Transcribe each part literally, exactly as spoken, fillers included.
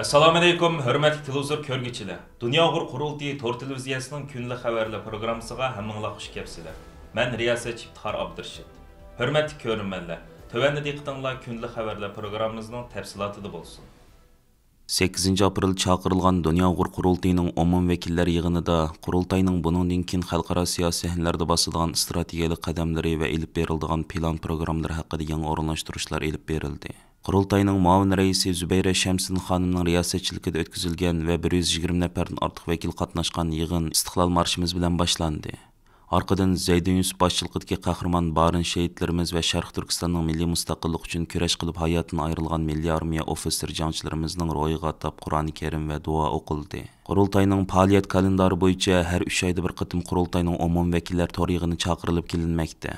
ئەسسالامۇئەلەيكۇم، ھۆرمەتلىك تېلېۋىزور كۆرگۈچىلەر! دۇنيا ئۇيغۇر قۇرۇلتىيى تور تېلېۋىزىيەسىنىڭ كۈندىلىك خەۋەرلەر پروگراممىسىغا ھەممىڭلار خۇش كەپسىلەر. مەن رىياسەتچى ئىپتىخار ئابدۇرېشىت. ھۆرمەتلىك كۆرۈرمەنلەر، تۆۋەندە دىققىتىڭلار كۈندىلىك خەۋەرلەر پروگراممىمىزنىڭ تەپسىلاتىدا بولسۇن. سەككىزىنچى ئاپرېلدا چاقىرىلغان دۇنيا ئۇيغۇر قۇرۇلتىيىنىڭ ئومۇمىي ۋەكىللەر يىغىنىدا قۇرۇلتاينىڭ بۇنىڭدىن كېيىن خەلقئارا سىياسىي سەھنىلەردە باسىدىغان ئىستراتېگىيەلىك قەدەملىرى ۋە ئېلىپ بېرىلىدىغان پىلان پروگراممىلىرى ھەققىدە يېڭى ئورۇنلاشتۇرۇشلار ئېلىپ بېرىلدى. قۇرۇلتاينىڭ مۇئاۋىن رەئىسى زۇبەيرە شەمسىدىن خانىمنىڭ رىياسەتچىلىكىدە ئۆتكۈزۈلگەن ۋە بىر يۈز يىگىرمە نەپەردىن ئارتۇق ۋەكىل قاتناشقان يىغىن ئىستىقلال مارشىمىز بىلەن باشلاندى. ئارقىدىن زەيدىن يۈسۈپ باشچىلىقىدىكى قەھرىمان بارىن شېھىتلىرىمىز ۋە شەرقىي تۈركىستاننىڭ مىللىي مۇستەقىللىق ئۈچۈن كۈرەش قىلىپ ھاياتىنى ئايرىلغان مىللىي ئارمىيە ئوفىتسېر جەڭچىلىرىمىزنىڭ روھىغا ئاتاپ قۇرئانى كەرىم ۋە دۇئا ئوقۇلدى. قۇرۇلتاينىڭ پائالىيەت كالېندارى بويىچە ھەر ئۈچ ئايدا بىر قېتىم قۇرۇلتاينىڭ ئومۇمىي ۋەكىللەر تور يىغىنى چاقىرىلىپ كېلىنمەكتە.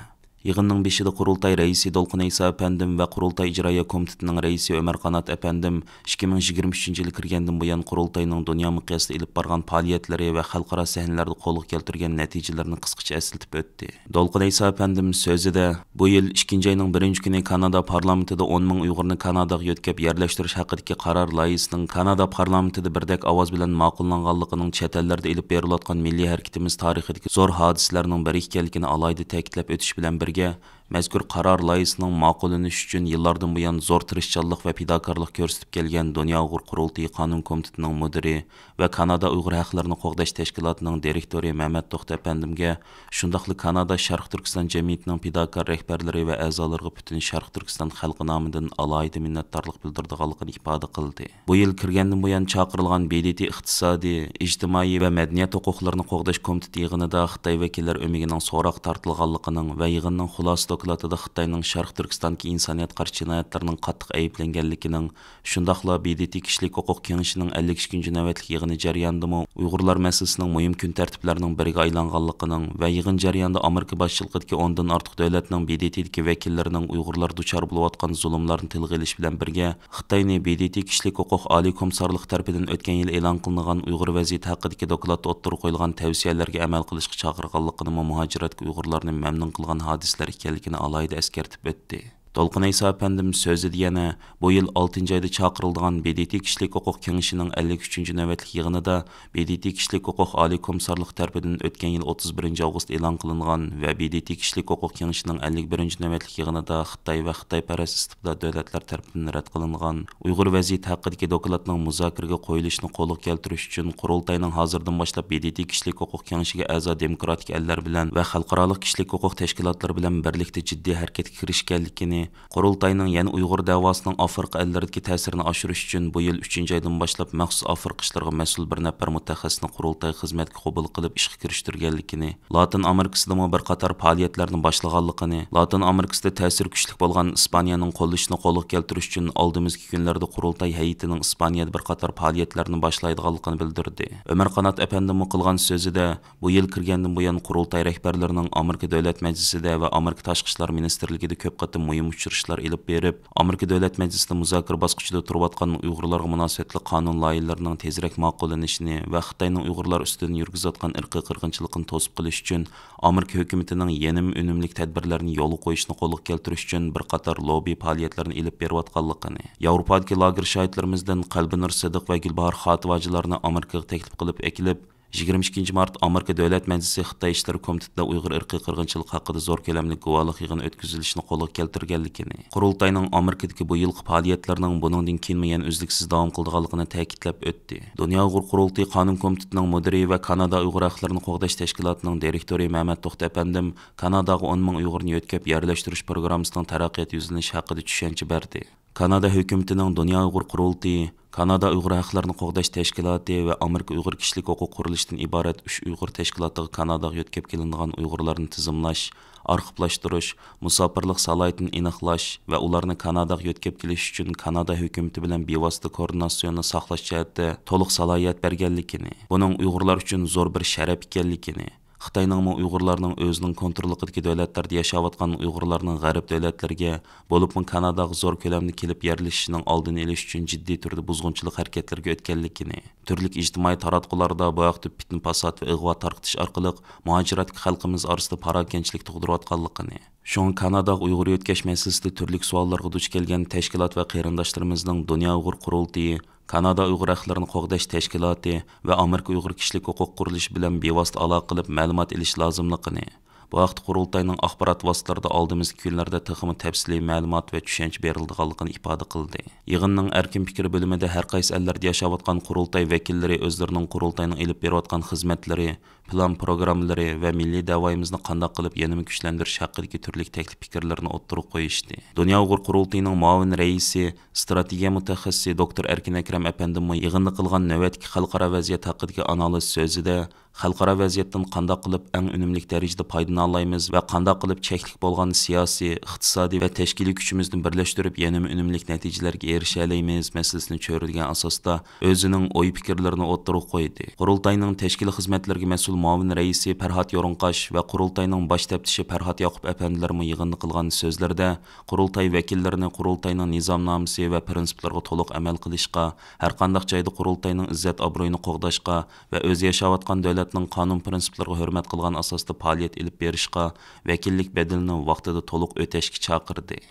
يىغىننىڭ بېشىدا قۇرۇلتاي رەئىسى دولقۇن ئەيسا ئەپەندىم ۋە قۇرۇلتاي ئىجرائىيە كومىتېتىنىڭ رەئىسى ئۆمەر قانات ئەپەندىم ئىككى مىڭ يىگىرمە ئۈچىنچى يىلى كىرگەندىن بۇيان قۇرۇلتاينىڭ دۇنيا مىقياسىدا ئېلىپ بارغان پائالىيەتلىرى ۋە خەلقئارا سەھنىلەردە قولغا كەلتۈرگەن نەتىجىلىرىنى قىسقىچە ئەسلىتىپ ئۆتتى. دولقۇن ئەيسا ئەپەندىم سۆزىدە، بۇ يىل ئىككىنچى ئاينىڭ بىرىنچى كۈنى كانادا پارلامېنتىدا ئون مىڭ ئۇيغۇرنى كاناداغا يۆتكەپ يەرلەشتۈرۈش ھەققىدىكى قارار لايىھىسىنىڭ كانادا پارلامېنتىدا بىردەك ئاۋاز بىلەن ماقۇللانغانلىقىنىڭ چەت ئەللەردە ئېلىپ بېرىلىۋاتقان مىللىي ھەرىكىتىمىز تارىخىدىكى زور ھادىسىلەرنىڭ بىرى ئىكەنلىكىنى ئالاھىدە تەكىتلەپ ئۆتۈش بىلەن بىرگە، مەزكۇر قارار لايىھىسىنىڭ ماقۇللىنىشى ئۈچۈن يىللاردىن بۇيان زور تىرىشچانلىق ۋە پىداكارلىق كۆرسىتىپ كەلگەن دۇنيا ئۇيغۇر قۇرۇلتىيى قانۇن كومىتېتىنىڭ مۇدىرى ۋە كانادا ئۇيغۇر ھەقلىرىنى قوغداش تەشكىلاتىنىڭ دىرېكتورى مەمەت توختى ئەپەندىمگە، شۇنداقلا كانادا شەرقىي تۈركىستان جەمئىيىتىنىڭ پىداكار رەھبەرلىرى ۋە ئەزالىرىغا پۈتۈن شەرقىي تۈركىستان خەلقى نامىدىن ئالاھىدە مىننەتدارلىق بىلدۈرىدىغانلىقىنى ئىپادە قىلدى. بۇ يىل كىرگەندىن بۇيان چاقىرىلغان ب د ت ئىقتىسادىي، ئىجتىمائىي ۋە مەدەنىيەت ھوقۇقلىرىنى قوغداش كومىتېتى يىغىنىدا خىتاي ۋەكىللەر ئۆمىكىنىڭ سوراققا تارتىلغانلىقىنىڭ ۋە يىغىننىڭ خۇلاسە دوكلاتىدا خىتاينىڭ شەرقىي تۈركىستاندىكى ئىنسانىيەتكە قارشى جىنايەتلەرنىڭ قاتتىق ئەيىبلەنگەنلىكىنىڭ، شۇنداقلا ب د ت كىشىلىك ھوقۇق كېڭىشىنىڭ ئەللىك ئۈچىنچى نۆۋەتلىك يىغىنى جەريانىدىمۇ ئۇيغۇرلار مەسىلىسىنىڭ مۇھىم كۈن تەرتىپلىرىنىڭ بىرىگە ئايلانغانلىقىنىڭ ۋە يىغىن جەريانىدا ئامېرىكا باشچىلىقىدىكى ئوندىن ئارتۇق دۆلەتنىڭ ب د ت دىكى ۋەكىللىرىنىڭ ئۇيغۇرلار دۇچار بولۇۋاتقان زۇلۇملارنى تىلغا ئېلىش بىلەن بىرگە، خىتاينى ب د ت كىشىلىك ھوقۇق ئالىي كومىسسارلىقى تەرىپىدىن ئۆتكەن يىلى ئېلان قىلىنغان ئۇيغۇر ۋەزىيىتى ھەققىدىكى دوكلاتتا ئوتتۇرىغا قويۇلغان تەۋسىيەلەرگە ئەمەل قىلىشقا چاقىرغانلىقىنىمۇ مۇھاجىرەتتىكى ئۇيغۇرلارنى مەمنۇن قىلغان ھادىسىلەر ئىكەنلىكىنى ئالاھىدە ئەسكەرتىپ ئۆتتى. دولقۇن ئەيسا ئەپەندىم سۆزىدە يەنە، بۇ يىل ئالتىنچى ئايدا چاقىرىلىدىغان ب د ت كىشىلىك ھوقۇق كېڭىشىنىڭ ئەللىك ئۈچىنچى نۆۋەتلىك يىغىنىدا ب د ت كىشىلىك ھوقۇق ئالىي كومىسسارلىقى تەرىپىدىن ئۆتكەن يىل ئوتتۇز بىرىنچى ئاۋغۇست ئېلان قىلىنغان ۋە ب د ت كىشىلىك ھوقۇق كېڭىشىنىڭ ئەللىك بىرىنچى نۆۋەتلىك يىغىنىدا خىتاي ۋە خىتايپەرەس ئىستىبدات دۆلەتلەر تەرىپىدىن رەت قىلىنغان ئۇيغۇر ۋەزىيىتى ھەققىدىكى دوكلاتنىڭ مۇزاكىرىگە قويۇلۇشىنى قولغا كەلتۈرۈش ئۈچۈن، قۇرۇلتاينىڭ ھازىردىن باشلاپ ب د ت كىشىلىك ھوقۇق كېڭىشىگە ئەزا دېموكراتىك ئەللەر بىلەن ۋە خەلقئارالىق كىشىلىك ھوقۇق تەشكىلاتلىرى بىلەن بىرلىكتە جىددىي ھەرىكەتكە كىرىشكەنلىكىنى، قۇرۇلتاينىڭ يەنە ئۇيغۇر دەۋاسىنىڭ ئافرىقا ئەللىرىدىكى تەسىرىنى ئاشۇرۇش ئۈچۈن بۇ يىل ئۈچىنچى ئايدىن باشلاپ مەخسۇس ئافرىقا ئىشلىرىغا مەسئۇل بىر نەپەر مۇتەخەسسىسنى قۇرۇلتاي خىزمەتكە قوبۇل قىلىپ ئىشقا كىرىشتۈرگەنلىكىنى، لاتىن ئامېرىكىسىدىمۇ بىر قاتار پائالىيەتلەرنى باشلىغانلىقىنى، لاتىن ئامېرىكىسىدا تەسىرى كۈچلۈك بولغان ئىسپانىيەنىڭ قوللىشىنى قولغا كەلتۈرۈش ئۈچۈن ئالدىمىزدىكى كۈنلەردە قۇرۇلتاي ھەيئىتىنىڭ ئىسپانىيەدە بىر قاتار پائالىيەتلەرنى باشلايدىغانلىقىنى بىلدۈردى. ئۆمەر قانات ئەپەندىمۇ قىلغان سۆزىدە، بۇ يىل كىرگەندىن بۇيان، قۇرۇلتاي رەھبەرلىرىنىڭ ئامېرىكا دۆلەت مەجلىسىدە ۋە ئامېرىكا تاشقى ئىشلار مىنىستىرلىكىدە كۆپ قېتىم مۇھىم ئۇچرىشىشلار ئېلىپ بېرىپ، ئامېرىكا دۆلەت مەجلىسىدە مۇزاكىرە باسقۇچىدا تۇرۇۋاتقان ئۇيغۇرلارغا مۇناسىۋەتلىك قانۇن لايىھىلىرىنىڭ تېزرەك ماقۇللىنىشىنى ۋە خىتاينىڭ ئۇيغۇرلار ئۈستىدىن يۈرگۈزۈۋاتقان ئىرقىي قىرغىنچىلىقىنى توسۇپ قېلىش ئۈچۈن ئامېرىكا ھۆكۈمىتىنىڭ يېنىم ئۈنۈملۈك تەدبىرلەرنى يولغا قويۇشنى قولغا كەلتۈرۈش ئۈچۈن بىر قاتار لوببى پائالىيەتلىرىنى ئېلىپ بېرىۋاتقانلىقىنى، ياۋروپادىكى لاگېر شاھىتلىرىمىزدىن قەلبىنۇر سىدىق ۋە گۈلباھار خاتىۋ ھاجىلارنى ئامېرىكىغا تەكلىپ قىلىپ ئەكېلىپ، يىگىرمە ئىككىنچى مارت ئامېرىكا دۆلەت مەجلىسى خىتاي ئىشلىرى كومىتېتىدا ئۇيغۇر ئىرقىي قىرغىنچىلىقى ھەققىدە زور كۆلەملىك گۇۋاھلىق يىغىنى ئۆتكۈزۈلۈشىنى قولغا كەلتۈرگەنلىكىنى، قۇرۇلتاينىڭ ئامېرىكىدىكى بۇ يىلقى پائالىيەتلىرىنىڭ بۇنىڭدىن كېيىنمۇ يەنە ئۈزلۈكسىز داۋام قىلىدىغانلىقىنى تەكىتلەپ ئۆتتى. دۇنيا ئۇيغۇر قۇرۇلتىيى قانۇن كومىتېتىنىڭ مۇدىرى ۋە كانادا ئۇيغۇر ھەقلىرىنى قوغداش تەشكىلاتىنىڭ دىرېكتورى مەمەت توختى ئەپەندىم كاناداغا ئون مىڭ ئۇيغۇرنى يۆتكەپ يەرلەشتۈرۈش پروگراممىسىنىڭ تەرەققىيات يۈزلىنىشى ھەققىدە چۈشەنچە بەردى. كانادا ھۆكۈمىتىنىڭ دۇنيا ئۇيغۇر قۇرۇلتىيى، كانادا ئۇيغۇر ھەقلىرىنى قوغداش تەشكىلاتى ۋە ئامېرىكا ئۇيغۇر كىشىلىك ھوقۇق قۇرۇلۇشىدىن ئىبارەت ئۈچ ئۇيغۇر تەشكىلاتىغا كاناداغا يۆتكەپ كېلىنىدىغان ئۇيغۇرلارنى تىزىملاش، ئارخىپلاشتۇرۇش، مۇساپىرلىق سالاھىيىتىنى ئېنىقلاش ۋە ئۇلارنى كاناداغا يۆتكەپ كېلىش ئۈچۈن كانادا ھۆكۈمىتى بىلەن بىۋاسىتە كوئوردىناتسىيونى ساقلاش جەھەتتە تولۇق سالاھىيەت بەرگەنلىكىنى، بۇنىڭ ئۇيغۇرلار ئۈچۈن زور بىر شەرەپ ئىكەنلىكىنى، خىتاينىڭمۇ ئۇيغۇرلارنىڭ ئۆزىنىڭ كونتروللۇقىدىكى دۆلەتلەردە ياشاۋاتقان ئۇيغۇرلارنىڭ غەرب دۆلەتلىرىگە، بولۇپمۇ كاناداغا زور كۆلەمدە كېلىپ يەرلىشىشىنىڭ ئالدىنى ئېلىش ئۈچۈن جىددىي تۈردە بۇزغۇنچىلىق ھەرىكەتلىرىگە ئۆتكەنلىكىنى، تۈرلۈك ئىجتىمائىي تاراتقۇلاردا بۇ ھەقتە پىتنە-پاسات ۋە ئىغۋا تارقىتىش ئارقىلىق مۇھاجىرەتتىكى خەلقىمىز ئارىسىدا پاراكەندىچىلىك تۇغدۇرۇۋاتقانلىقىنى، شۇڭا كاناداغا ئۇيغۇر يۆتكەش مەسىلىسىدە تۈرلۈك سوئاللارغا دۇچ كەلگەن تەشكىلات ۋە قېرىنداشلىرىمىزنىڭ دۇنيا ئۇيغۇر قۇرۇلتىيى، كانادا ئۇيغۇر ھەقلىرىنى قوغداش تەشكىلاتى ۋە ئامېرىكا ئۇيغۇر كىشىلىك ھوقۇق قۇرۇلۇشى بىلەن بىۋاسىتە ئالاقە قىلىپ مەلۇمات ئېلىش لازىملىقىنى، بۇ ھەقتە قۇرۇلتاينىڭ ئاخبارات ۋاسىتىلىرىدا ئالدىمىزدىكى كۈنلەردە تېخىمۇ تەپسىلىي مەلۇمات ۋە چۈشەنچە بېرىلىدىغانلىقىنى ئىپادە قىلدى. يىغىننىڭ ئەركىن پىكىر بۆلۈمىدە ھەر قايسى ئەللەردە ياشاۋاتقان قۇرۇلتاي ۋەكىللىرى ئۆزلىرىنىڭ قۇرۇلتاينىڭ ئېلىپ بېرىۋاتقان خىزمەتلىرى، پىلان پروگراممىلىرى ۋە مىللىي دەۋايىمىزنى قانداق قىلىپ يەنىمۇ كۈچلەندۈرۈش ھەققىدىكى تۈرلۈك تەكلىپ پىكىرلىرىنى ئوتتۇرىغا قويۇشتى. دۇنيا ئۇيغۇر قۇرۇلتىيىنىڭ مۇئاۋىن رەئىسى، ئىستراتېگىيە مۇتەخەسسىسى دوكتور ئەركىن ئەكرەم ئەپەندىمۇ يىغىندا قىلغان نۆۋەتتىكى خەلقئارا ۋەزىيەت ھەققىدىكى ئانالىز سۆزىدە، خەلقئارا ۋەزىيەتتىن قانداق قىلىپ ئەڭ ئۈنۈملۈك دەرىجىدە پايدىلىنالايمىز ۋە قانداق قىلىپ چەكلىك بولغان سىياسىي، ئىقتىسادىي ۋە تەشكىلىي كۈچىمىزنى بىرلەشتۈرۈپ يەنىمۇ ئۈنۈملۈك نەتىجىلەرگە ئېرىشەلەيمىز مەسىلىسىنى چۆرىدىگەن ئاساستا ئۆزىنىڭ ئوي پىكىرلىرىنى ئوتتۇرىغا قويدى. قۇرۇلتاينىڭ تەشكىلىي خىزمەتلىرىگە مەسئۇل مۇئاۋىن رەئىسى پەرھات يورۇنقاش ۋە قۇرۇلتاينىڭ باش تەپتىشى پەرھات ياقۇپ ئەپەندىلەرمۇ يىغىندا قىلغان سۆزلىرىدە، قۇرۇلتاي ۋەكىللىرىنى قۇرۇلتاينىڭ نىزامنامىسى ۋە پىرىنسىپلىرىغا تولۇق ئەمەل قىلىشقا، ھەرقانداق جايدا قۇرۇلتاينىڭ ئىززەت-ئابرۇيىنى قوغداشقا ۋە ئۆزى ياشاۋاتقان دۆلەتنىڭ قانۇن پىرىنسىپلىرىغا ھۆرمەت قىلغان ئاساستا پائالىيەت ئېلىپ بېرىشقا، ۋەكىللىك بەدىلىنى ۋاقتىدا تولۇق ئۆتەشكە چاقىردى.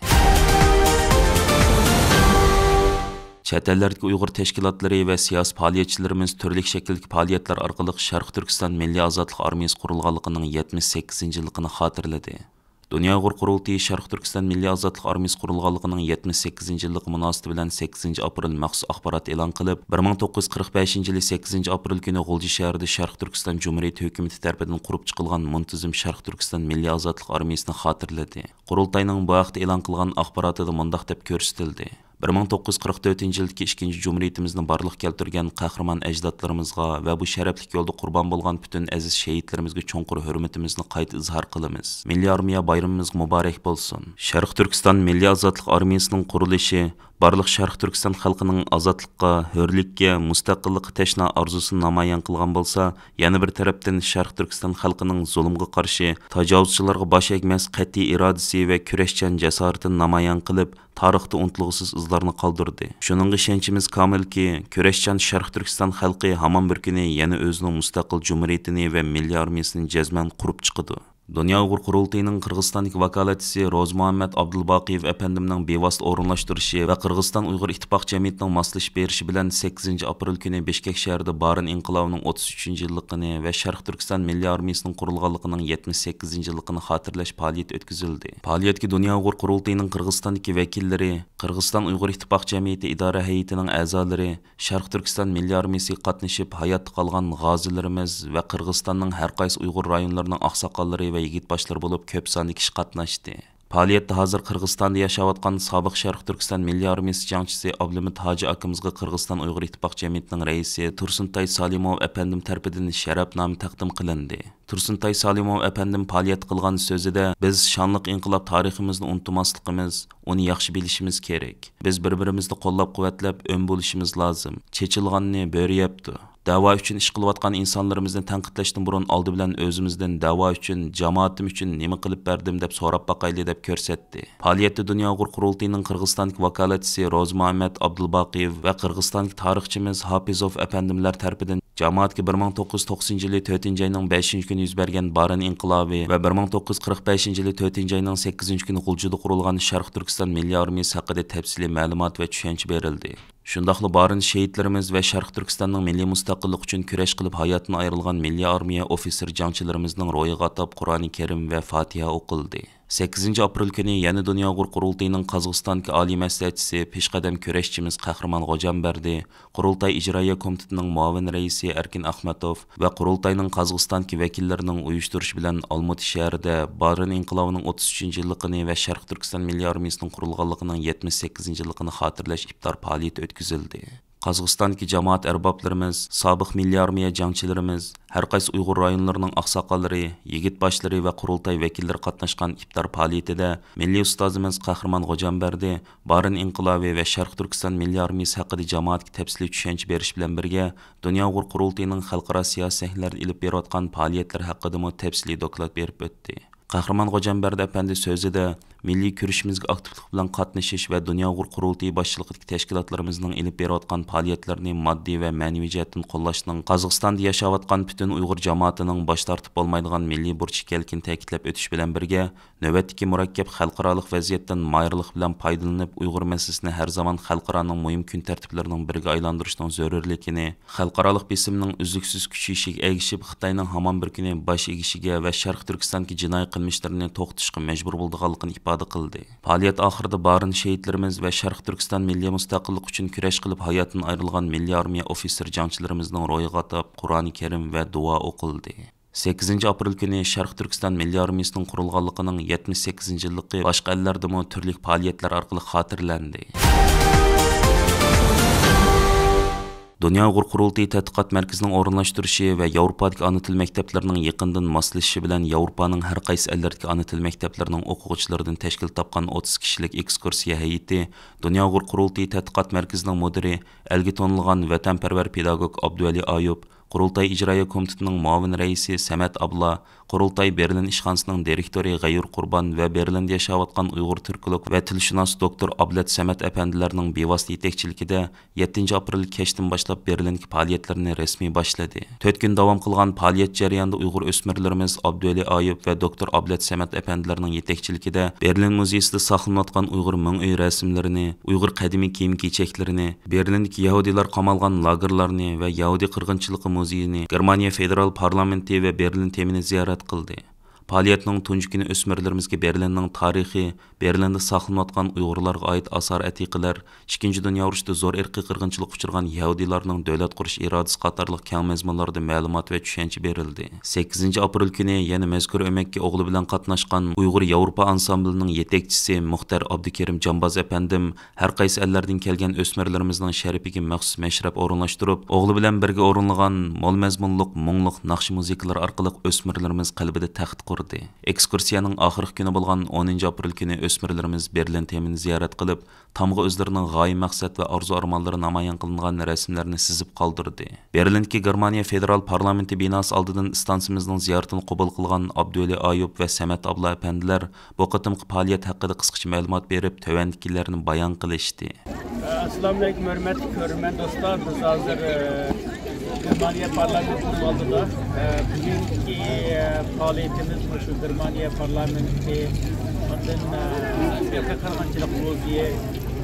چەت ئەللەردىكى ئۇيغۇر تەشكىلاتلىرى ۋە سىياسىي پائالىيەتچىلىرىمىز تۈرلۈك شەكىلدىكى پائالىيەتلەر ئارقىلىق شەرقىي تۈركىستان مىللىي ئازادلىق ئارمىيىسى قۇرۇلغانلىقىنىڭ يەتمىش سەككىزىنچى يىللىقىنى خاتىرىلىدى. دۇنيا ئۇيغۇر قۇرۇلتىيى شەرقىي تۈركىستان مىللىي ئازادلىق ئارمىيىسى قۇرۇلغانلىقىنىڭ يەتمىش سەككىزىنچى يىللىقى مۇناسىۋىتى بىلەن سەككىزىنچى ئاپرېل مەخسۇس ئاخبارات ئېلان قىلىپ، بىر مىڭ توققۇز يۈز قىرىق بەشىنچى يىلى سەككىزىنچى ئاپرېل كۈنى غۇلجا شەھىرىدە شەرقىي تۈركىستان جۇمھۇرىيىتى ھۆكۈمىتى تەرىپىدىن قۇرۇپ چىقىلغان مۇنتىزىم شەرقىي تۈركىستان مىللىي ئازادلىق ئارمىيىسىنى خاتىرىلىدى. قۇرۇلتاينىڭ بۇ ھەقتە ئېلان قىلغان ئاخباراتىدا مۇنداق دەپ كۆرسىتىلدى: بىر مىڭ توققۇز يۈز قىرىق تۆتىنچى يىلدىكى ئىككىنچى جۇمھۇرىيىتىمىزنى بارلىققا كەلتۈرگەن قەھرىمان ئەجدادلىرىمىزغا ۋە بۇ شەرەپلىك يولدا قۇربان بولغان پۈتۈن ئەزىز شېھىتلىرىمىزگە چوڭقۇر ھۆرمىتىمىزنى قايتا ئىزھار قىلىمىز. مىللىي ئارمىيە بايرىمىمىز مۇبارەك بولسۇن! شەرقىي تۈركىستان مىللىي ئازادلىق ئارمىيىسىنىڭ قۇرۇلۇشى بارلىق شەرقىي تۈركىستان خەلقىنىڭ ئازادلىققا، ھۆرلۈككە، مۇستەقىللىققا تەشنا ئارزۇسىنى نامايان قىلغان بولسا، يەنە بىر تەرەپتىن شەرقىي تۈركىستان خەلقىنىڭ زۇلۇمغا قارشى، تاجاۋۇزچىلارغا باش ئەگمەس قەتئىي ئىرادىسى ۋە كۈرەشچان جاسارىتىنى نامايان قىلىپ، تارىختا ئۇنتۇلغۇسىز ئىزلارنى قالدۇردى. شۇنىڭغا ئىشەنچىمىز كامىلكى، كۈرەشچان شەرقىي تۈركىستان خەلقى ھامان بىر كۈنى يەنە ئۆزىنىڭ مۇستەقىل جۇمھۇرىيىتىنى ۋە مىللىي ئارمىيىسىنى جەزمەن قۇرۇپ چىقىدۇ. دۇنيا ئۇيغۇر قۇرۇلتىيىنىڭ قىرغىزىستاندىكى ۋاكالەتچىسى روزىمۇھەممەت ئابدۇلباقىيېۋ ئەپەندىمنىڭ بىۋاسىتە ئورۇنلاشتۇرۇشى ۋە قىرغىزىستان ئۇيغۇر ئىتتىپاق جەمئىيىتىنىڭ ماسلىشىپ بېرىشى بىلەن سەككىزىنچى ئاپرېل كۈنى بىشكەك شەھىرىدە بارىن ئىنقىلابىنىڭ ئوتتۇز ئۈچىنچى يىللىقىنى ۋە شەرقىي تۈركىستان مىللىي ئارمىيىسىنىڭ قۇرۇلغانلىقىنىڭ يەتمىش سەككىزىنچى يىللىقىنى خاتىرىلەش پائالىيىتى ئۆتكۈزۈلدى. پائالىيەتكە دۇنيا ئۇيغۇر قۇرۇلتىيىنىڭ قىرغىزىستاندىكى ۋەكىللىرى، قىرغىزىستان ئۇيغۇر ئىتتىپاق جەمئىيىتى ئىدارە ھەيئىتىنىڭ ئەزالىرى، شەرقىي تۈركىستان مىللىي ئارمىيىسىگە قاتنىشىپ ھاياتتا قالغان غازىلىرىمىز ۋە قىرغىزىستاننىڭ ھەر قايسى ئۇيغۇر رايونلىرىنىڭ ئاقساقاللىرى ۋە يىگىت باشلىرى بولۇپ كۆپ ساندا كىشى قاتناشتى. پائالىيەتتە ھازىر قىرغىزىستاندا ياشاۋاتقان سابىق شەرقىي تۈركىستان مىللىي ئارمىيىسى جەڭچىسى ئابلىمىت ھاجى ئاكىمىزغا قىرغىزىستان ئۇيغۇر ئىتتىپاق جەمئىيىتىنىڭ رەئىسى تۇرسۇنتاي سالىموۋ ئەپەندىم تەرىپىدىن شەرەپنامە تەقدىم قىلىندى. تۇرسۇنتاي سالىموۋ ئەپەندىم پائالىيەتتە قىلغان سۆزىدە، بىز شانلىق ئىنقىلاب تارىخىمىزنى ئۇنتۇماسلىقىمىز، ئۇنى ياخشى بىلىشىمىز كېرەك. بىز بىر-بىرىمىزنى قوللاپ-قۇۋۋەتلەپ، ئۈن بولۇشىمىز لازىم. چېچىلغاننى بۆرە يەپتۇ. دەۋا ئۈچۈن ئىش قىلىۋاتقان ئىنسانلىرىمىزنى تەنقىدلەشتىن بۇرۇن، ئالدى بىلەن ئۆزىمىزدىن دەۋا ئۈچۈن، جامائىتىم ئۈچۈن نېمە قىلىپ بەردىم دەپ سوراپ باقايلى، دەپ كۆرسەتتى. پائالىيەتتە دۇنيا ئۇيغۇر قۇرۇلتىيىنىڭ قىرغىزىستاندىكى ۋاكالەتچىسى روزىمۇھەممەت ئابدۇلباقىيېۋ ۋە قىرغىزىستاندىكى تارىخچىمىز ھاپىزوف ئەپەندىملەر تەرىپىدىن جامائەتكە بىر مىڭ توققۇز يۈز توقسىنىنچى يىلى تۆتىنچى ئاينىڭ بەشىنچى كۈنى يۈز بەرگەن بارىن ئىنقىلابى ۋە بىر مىڭ توققۇز يۈز قىرىق بەشىنچى يىلى تۆتىنچى ئاينىڭ سەككىزىنچى كۈنى غۇلجىدا قۇرۇلغان شەرقىي تۈركىستان مىللىي ئارمىيىسى ھەققىدە تەپسىلىي مەلۇمات ۋە چۈشەنچە بېرىلدى. شۇنداقلا بارىن شېھىتلىرىمىز ۋە شەرقىي تۈركىستاننىڭ مىللىي مۇستەقىللىقى ئۈچۈن كۈرەش قىلىپ ھاياتىدىن ئايرىلغان مىللىي ئارمىيە ئوفىتسېر جەڭچىلىرىمىزنىڭ روھىغا ئاتاپ قۇرئانى كەرىم ۋە فاتىھە ئوقۇلدى. سەككىزىنچى ئاپرېل كۈنى يەنە دۇنيا ئۇيغۇر قۇرۇلتىيىنىڭ قازاقىستاندىكى ئالىي مەسلىھەتچىسى، پېشقەدەم كۈرەشچىمىز قەھرىمان غوجامبەردى، قۇرۇلتاي ئىجرائىيە كومىتېتىنىڭ مۇئاۋىن رەئىسى ئەركىن ئاخمەتوف ۋە قۇرۇلتاينىڭ قازاقىستاندىكى ۋەكىللىرىنىڭ ئۇيۇشتۇرۇشى بىلەن ئالمۇتى شەھىرىدە بارىن ئىنقىلابىنىڭ ئوتتۇز ئۈچىنچى يىللىقىنى ۋە شەرقىي تۈركىستان مىللىي ئارمىيىسىنىڭ قۇرۇلغانلىقىنىڭ يەتمىش سەككىزىنچى يىللىقىنى خاتىرىلەش ئىپتار پائالىيىتى ئۆتكۈزۈلدى. قازاقىستاندىكى جامائەت ئەربابلىرىمىز، سابىق مىللىي ئارمىيە جەڭچىلىرىمىز، ھەر قايسى ئۇيغۇر رايونلىرىنىڭ ئاقساقاللىرى، يىگىت باشلىرى ۋە قۇرۇلتاي ۋەكىللىرى قاتناشقان ئىپتار پائالىيىتىدە مىللىي ئۇستازىمىز قەھرىمان غوجامبەردى بارىن ئىنقىلابى ۋە شەرقىي تۈركىستان مىللىي ئارمىيىسى ھەققىدە جامائەتكە تەپسىلىي چۈشەنچە بېرىش بىلەن بىرگە، دۇنيا ئۇيغۇر قۇرۇلتىيىنىڭ خەلقئارا سىياسىي سەھنىلەردە ئېلىپ بېرىۋاتقان پائالىيەتلىرى ھەققىدىمۇ تەپسىلىي دوكلات بېرىپ ئۆتتى. قەھرىمان غوجامبەردى ئەپەندى سۆزىدە، مىللىي كۈرىشىمىزگە ئاكتىپلىق بىلەن قاتنىشىش ۋە دۇنيا ئۇيغۇر قۇرۇلتىيى باشچىلىقىدىكى تەشكىلاتلىرىمىزنىڭ ئېلىپ بېرىۋاتقان پائالىيەتلىرىنى ماددىي ۋە مەنىۋى جەھەتتىن قوللاشنىڭ قازاقىستاندا ياشاۋاتقان پۈتۈن ئۇيغۇر جامائىتىنىڭ باش تارتىپ بولمايدىغان مىللىي بۇرچى ئىكەنلىكىنى تەكىتلەپ ئۆتۈش بىلەن بىرگە، نۆۋەتتىكى مۇرەككەپ خەلقئارالىق ۋەزىيەتتىن ماھىرلىق بىلەن پايدىلىنىپ، ئۇيغۇر مەسىلىسىنى ھەر زامان خەلقئارانىڭ مۇھىم كۈن تەرتىپلىرىنىڭ بىرىگە ئايلاندۇرۇشنىڭ زۆرۈرلۈكىنى، خەلقئارالىق بېسىمنىڭ ئۈزلۈكسىز كۈچىيىشىگە ئەگىشىپ، خىتاينىڭ ھامان بىر كۈنى باش ئېگىشىگە ۋە شەرقىي تۈركىستاندىكى جىنايى قىلمىشلىرىنى توختىتىشقا مەجبۇر بولىدىغانلىقىنى ئىپادە قىلدى. پائالىيەت ئاخىرىدا بارىن شېھىتلىرىمىز ۋە شەرقىي تۈركىستان مىللىي مۇستەقىللىق ئۈچۈن كۈرەش قىلىپ ھاياتىدىن ئايرىلغان مىللىي ئارمىيە ئوفىتسېر جەڭچىلىرىمىزنىڭ روھىغا ئاتاپ قۇرئانى كەرىم ۋە دۇئا ئوقۇلدى. سەككىزىنچى ئاپرېل كۈنى شەرقىي تۈركىستان مىللىي ئارمىيىسىنىڭ قۇرۇلغانلىقىنىڭ يەتمىش سەككىزىنچى يىللىقى باشقا ئەللەردىمۇ تۈرلۈك پائالىيەتلەر ئارقىلىق خاتىرىلەندى. دۇنيا ئۇيغۇر قۇرۇلتىيى تەتقىقات مەركىزىنىڭ ئورۇنلاشتۇرۇشى ۋە ياۋروپادىكى ئانا تىل مەكتەپلىرىنىڭ يېقىندىن ماسلىشىشى بىلەن ياۋروپانىڭ ھەر قايسى ئەللىرىدىكى ئانا تىل مەكتەپلىرىنىڭ ئوقۇغۇچىلىرىدىن تەشكىل تاپقان ئوتتۇز كىشىلىك ئېكسكۇرسىيە ھەيئىتى دۇنيا ئۇيغۇر قۇرۇلتىيى تەتقىقات مەركىزىنىڭ مۇدىرى، ئەلگە تونۇلغان ۋەتەنپەرۋەر پېداگوگ ئابدۇۋەلى ئايۇپ، قۇرۇلتاي ئىجرائىيە كومىتېتىنىڭ مۇئاۋىن رەئىسى سەمەت ئابلا، قۇرۇلتاي بېرلىن ئىشخانىسىنىڭ دىرېكتورى غەيۇر قۇربان ۋە بېرلىندا ياشاۋاتقان ئۇيغۇر تۈركولوگ ۋە تىلشۇناس دوكتور ئابلەت سەمەت ئەپەندىلەرنىڭ بىۋاسىتە يېتەكچىلىكىدە يەتتىنچى ئاپرېل كەچتىن باشلاپ بېرلىندىكى پائالىيەتلىرىنى رەسمىي باشلىدى. تۆت كۈن داۋام قىلغان پائالىيەت جەريانىدا ئۇيغۇر ئۆسمۈرلىرىمىز ئابدۇۋەلى ئايۇپ ۋە دوكتور ئابلەت سەمەت ئەپەندىلەرنىڭ يېتەكچىلىكىدە بېرلىن مۇزېيسىدا ساقلىنىۋاتقان ئۇيغۇر مىڭ ئۆي رەسىملىرىنى، ئۇيغۇر قەدىمىي كىيىم-كېچەكلىرىنى، بېرلىندىكى يەھۇدىيلار قامالغان لاگېرلارنى ۋە يەھۇدىي قىرغىنچىلىقى مۇزېيىنى، گېرمانىيە فېدېرال پارلامېنتى ۋە بېرلىن تېمىنى زىيارەت قىلدى. پائالىيەتنىڭ تۇنجى كۈنى ئۆسمۈرلىرىمىزگە بېرلىننىڭ تارىخى، بېرلىندا ساقلىنىۋاتقان ئۇيغۇرلارغا ئائىت ئاسار-ئەتىقىلەر، ئىككىنچى دۇنيا ئۇرۇشىدا زور ئىرقىي قىرغىنچىلىققا ئۇچرىغان يەھۇدىيلارنىڭ دۆلەت قۇرۇش ئىرادىسى قاتارلىق كەڭ مەزمۇنلاردا مەلۇمات ۋە چۈشەنچە بېرىلدى. سەككىزىنچى ئاپرېل كۈنى يەنە مەزكۇر ئۆمەككە ئوغلى بىلەن قاتناشقان ئۇيغۇر ياۋروپا ئانسامبلىنىڭ يېتەكچىسى مۇختەر ئابدۇكېرىم جامباز ئەپەندىم ھەر قايسى ئەللەردىن كەلگەن ئۆسمۈرلىرىمىزنىڭ شەرىپىگە مەخسۇس مەشرەپ ئورۇنلاشتۇرۇپ، ئوغلى بىلەن بىرگە ئورۇنلىغان مول مەزمۇنلۇق مۇڭلۇق ناخشا مۇزىكىلار ئارقىلىق ئۆسمۈرلىرىمىز قەلبىدە تەخت قۇردى. ئېكسكۇرسىيەنىڭ ئاخىرقى كۈنى بولغان ئونىنچى ئاپرېل كۈنى ئۆسمۈرلىرىمىز بېرلىن تېمىنى زىيارەت قىلىپ، تامغا ئۆزلىرىنىڭ غايە مەقسەت ۋە ئارزۇ-ئارمانلىرى نامايان قىلىنغان رەسىملەرنى سىزىپ قالدۇردى. بېرلىندىكى گېرمانىيە فېدېرال پارلامېنتى بىناسى ئالدىدىن ئىستانسىمىزنىڭ زىيارىتىنى قوبۇل قىلغان ئابدۇۋەلى ئايۇپ ۋە سەمەت ئابلا ئەپەندىلەر بۇ قېتىمقى پائالىيەت ھەققىدە قىسقىچە مەلۇمات بېرىپ، تۆۋەندىكىلەرنى بايان قىلىشتى. ئەسسالامۇئەلەيكۇم، ھۆرمەتلىك كۆرۈرمەن دوستلار. بىز ھازىر، ئە، گېرمانىيە پارلامېنتىنىڭ ئالدىدا. ئە، بۈگۈنكى، ئە، پائالىيىتىمىز مۇشۇ گېرمانىيە پارلامېنتى، ئاندىن، ئە، ئىرقىي قىرغىنچىلىق مۇزېيى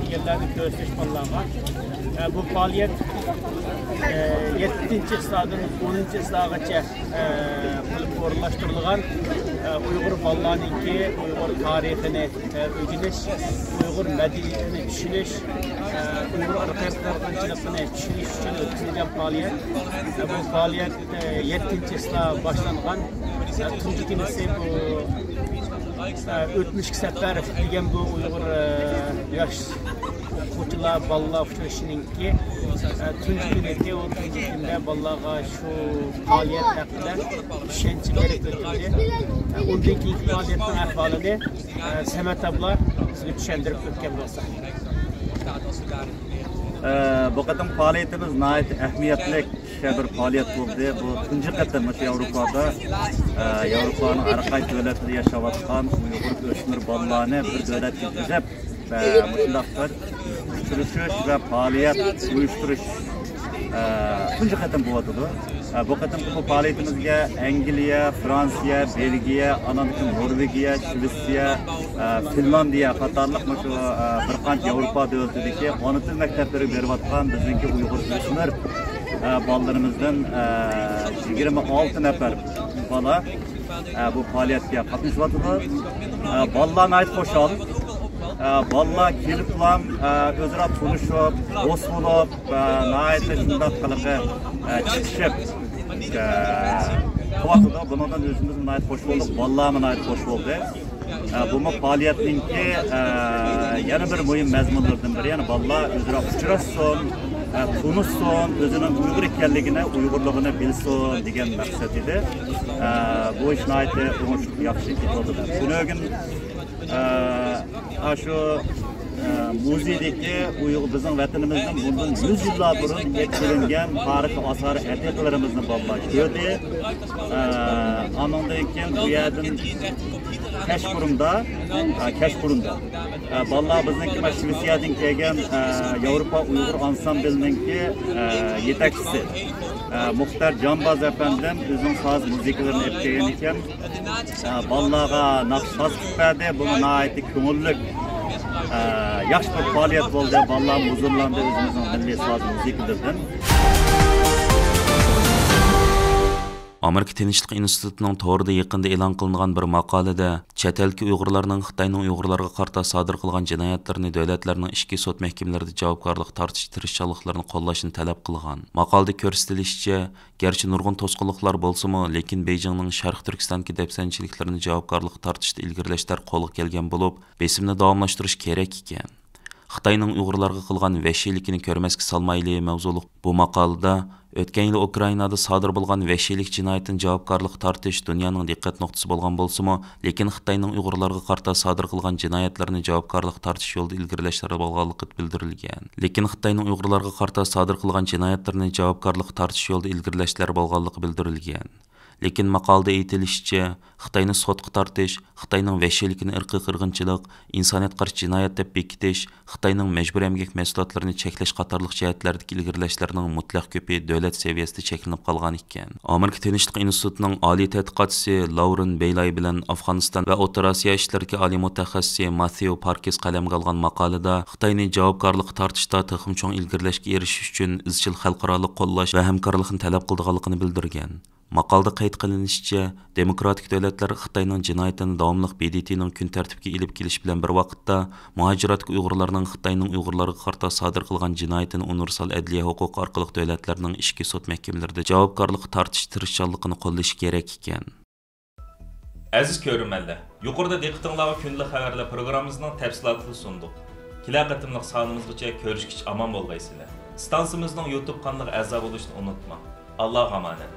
دېگەنلەرنى كۆرسىتىش بالىلارغا. ئە، بۇ پائالىيەت، ئە، يەتتىنچى ئىسلادىن ئونىنچى ئىسلاغىچە، ئە، قىلىپ ئورۇنلاشتۇرۇلغان، ئە، ئۇيغۇر بالىلارنىڭكى ئۇيغۇر تارىخىنى، ئە، ئۆگىنىش، ئۇيغۇر مەدەنىيىتىنى چۈشىنىش، ئە، ئۇيغۇر ئىرقىي قىرغىنچىلىقىنى چۈشىنىش ئۈچۈن ئۆتكۈزۈلگەن پائالىيەت. ئە، بۇ پائالىيەت، ئە، يەتتىنچى ئىسلا باشلانغان. ئە، تۇنجى كۈنىسى بۇ، ئە، ئۆتمۈشكە سەپەر دېگەن بۇ ئۇيغۇر، ئە، ياش ئوقۇغۇچىلار، بالىلار ئۇچرىشىشىنىڭكى، ئە، تۇنجى كۈنى ئىدى. ئۇ تۇنجى كۈندە بالىلارغا شۇ پائالىيەت ھەققىدە چۈشەنچە بېرىپ ئۆتۈلدى. ئە، ئۇندىن كېيىنكى پائالىيەتنىڭ ئەھۋالىنى، ئە، سەمەت ئابلا بىزگە چۈشەندۈرۈپ ئۆتكەن بولسا. ئە، بۇ قېتىمقى پائالىيىتىمىز ناھايىتى ئەھمىيەتلىك بىر پائالىيەت بولدى. بۇ تۇنجى قېتىم مۇشۇ ياۋروپادا، ئە، ياۋروپانىڭ ھەر قايسى دۆلەتلىرىدە ياشاۋاتقان ئۇيغۇر ئۆسمۈر بالىلارنى بىر دۆلەتكە يىغىپ، ئە، مۇشۇنداق بىر ئۇچرىشىش ۋە پائالىيەت ئۇيۇشتۇرۇش، ئە، تۇنجى قېتىم بولۇۋاتىدۇ. ئە، بۇ قېتىمقى بۇ پائالىيىتىمىزگە ئەنگلىيە، فرانسىيە، بېلگىيە، ئانان كېيىن نورۋېگىيە، شىۋېتسىيە، ئە، فىنلاندىيە قاتارلىق مۇشۇ، ئە، بىر قانچە ياۋروپا دۆلىتىدىكى ئانا تىل مەكتەپلىرىگە بېرىۋاتقان بىزنىڭكى ئۇيغۇر ئۆسمۈر، ئە، بالىلىرىمىزدىن، ئە، يىگىرمە ئالتە نەپەر بالا ئە، بۇ پائالىيەتكە قاتنىشىۋاتىدۇ. ئە، بالىلار ناھايىتى خۇشال. ئە، بالىلار كېلىپلا، ئە، ئۆزئارا تونۇشۇپ، دوست بولۇپ، ئە، ناھايىتى شۇنداق قىلىقى، ئە، چىقىشىپ، ئە، قىلىۋاتىدۇ. بۇنىڭدىن ئۆزىمىز ناھايىتى خۇش بولدۇق، بالىلارمۇ ناھايىتى خۇش بولدى. ئە، بۇمۇ پائالىيەتنىڭكى، ئە، يەنە بىر مۇھىم مەزمۇنلىرىدىن بىرى، يەنى بالىلار ئۆزئارا ئۇچراشسۇن، ئە، تونۇشسۇن، ئۆزىنىڭ ئۇيغۇر ئىكەنلىكىنى، ئۇيغۇرلۇقىنى بىلسۇن دېگەن مەقسەت ئىدى. ئە، بۇ ئىش ناھايىتى ئوڭۇشلۇق، ياخشى كېتىۋاتىدۇ. بۈگۈن، ئە، ئاشۇ مۇزېيدىكى ئۇيغۇر، بىزنىڭ ۋەتىنىمىزدىن بۇندىن يۈز يىللار بۇرۇن يەتكۈزۈلگەن تارىخىي ئاسارە ئەتىقىلىرىمىزنى بالىلار كۆردى. ئانىڭدىن كېيىن بۇ يەردىن كەچقۇرۇندا، كەچقۇرۇندا بالىلار بىزنىڭكى مانا شىۋېتسىيەدىن كەلگەن ياۋروپا ئۇيغۇر ئانسامبلىنىڭكى يېتەكچىسى مۇختار جانباز ئەپەندىم ئۆزىنىڭ ساز مۇزىكىلىرىنى ئېلىپ كەلگەن ئىكەن. ئە، بالىلارغا ناخشا ساز قىلىپ بەردى. بۇمۇ ناھايىتى كۆڭۈللۈك، ئە، ياخشى بىر پائالىيەت بولدى. بالىلارمۇ ھۇزۇرلاندى ئۆزىمىزنىڭ مىللىي ساز مۇزىكىلىرىدىن. ئامېرىكا تىنچلىق ئىنستىتۇتىنىڭ تورىدا يېقىندا ئېلان قىلىنغان بىر ماقالىدە، چەت ئەلدىكى ئۇيغۇرلارنىڭ خىتاينىڭ ئۇيغۇرلارغا قارىتا سادىر قىلغان جىنايەتلىرىنى دۆلەتلەرنىڭ ئىچكى سوت مەھكىمىلىرىدە جاۋابكارلىققا تارتىش تىرىشچانلىقلىرىنى قوللاشنى تەلەپ قىلغان. ماقالىدە كۆرسىتىلىشىچە، گەرچە نۇرغۇن توسقۇنلۇقلار بولسىمۇ، لېكىن بېيجىڭنىڭ شەرقىي تۈركىستاندىكى دەپسەندىچىلىكلىرىنى جاۋابكارلىققا تارتىشتا ئىلگىرىلەشلەر قولغا كەلگەن بولۇپ، بېسىمنى داۋاملاشتۇرۇش كېرەك ئىكەن. خىتاينىڭ ئۇيغۇرلارغا قىلغان ۋەھشىيلىكىنى كۆرمەسكە سالمايلى مەۋزۇلۇق بۇ ماقالىدە، ئۆتكەن يىلى ئۇكرائىنادا سادىر بولغان ۋەھشىيلىك جىنايىتىنى جاۋابكارلىققا تارتىش دۇنيانىڭ دىققەت نۇقتىسى بولغان بولسىمۇ، لېكىن خىتاينىڭ ئۇيغۇرلارغا قارىتا سادىر قىلغان جىنايەتلىرىنى جاۋابكارلىققا تارتىش يولىدا ئىلگىرىلەشلەر بولغانلىقى بىلدۈرۈلگەن. لېكىن خىتاينىڭ ئۇيغۇرلارغا قارىتا سادىر قىلغان جىنايەتلىرىنى جاۋابكارلىققا تارتىش يولىدا ئىلگىرىلەشلەر بولغانلىقى بىلدۈرۈلگەن. لېكىن ماقالىدە ئېيتىلىشىچە، خىتاينى سوتقا تارتىش، خىتاينىڭ ۋەھشىيلىكىنى ئىرقىي قىرغىنچىلىق، ئىنسانىيەتقا قارشى جىنايەت دەپ بېكىتىش، خىتاينىڭ مەجبۇرىي ئەمگەك مەھسۇلاتلىرىنى چەكلەش قاتارلىق جەھەتلەردىكى ئىلگىرىلەشلەرنىڭ مۇتلەق كۆپى دۆلەت سەۋىيەسىدە چەكلىنىپ قالغان ئىكەن. ئامېرىكا تىنچلىق ئىنستىتۇتىنىڭ ئالىي تەتقىقاتچىسى لاۋرېن بېيلاي بىلەن ئافغانىستان ۋە ئوتتۇرا ئاسىيا ئىشلىرىدىكى ئالىي مۇتەخەسسىسى ماتثېو پاركېس قەلەمگە ئالغان ماقالىدە خىتاينى جاۋابكارلىققا تارتىشتا تېخىمۇ چوڭ ئىلگىرىلەشكە ئېرىشىش ئۈچۈن ئىزچىل خەلقئارالىق قوللاش ۋە ھەمكارلىقنى تەلەپ قىلىدىغانلىقىنى بىلدۈرگەن. ماقالىدە قەيت قىلىنىشىچە، دېموكراتىك دۆلەتلەر خىتاينىڭ جىنايىتىنى داۋاملىق ب د ت نىڭ كۈن تەرتىپىگە ئېلىپ كېلىشى بىلەن بىر ۋاقىتتا، مۇھاجىراتتىكى ئۇيغۇرلارنىڭ خىتاينىڭ ئۇيغۇرلارغا قارىتا سادىر قىلغان جىنايىتىنى ئۇنىۋېرسال ئەدلىيە ھوقۇقى ئارقىلىق دۆلەتلەرنىڭ ئىچكى سوت مەھكىمىلىرىدە جاۋابكارلىققا تارتىش تىرىشچانلىقىنى قوللىشى كېرەك ئىكەن. ئەزىز كۆرۈرمەنلەر، يۇقىرىدا دىققىتىڭلارغا كۈندىلىك خەۋەرلەر پروگراممىمىزنىڭ تەپسىلاتىنى سۇندۇق. كېلەر قېتىملىق سانىمىزغىچە كۆرۈشكىچە ئامان بولغايسىلەر. ئىستانسىمىزنىڭ يۇتۇب قانىلىغا ئەزا بولۇشنى ئۇنتۇماڭ. ئاللاغا ئامانەت.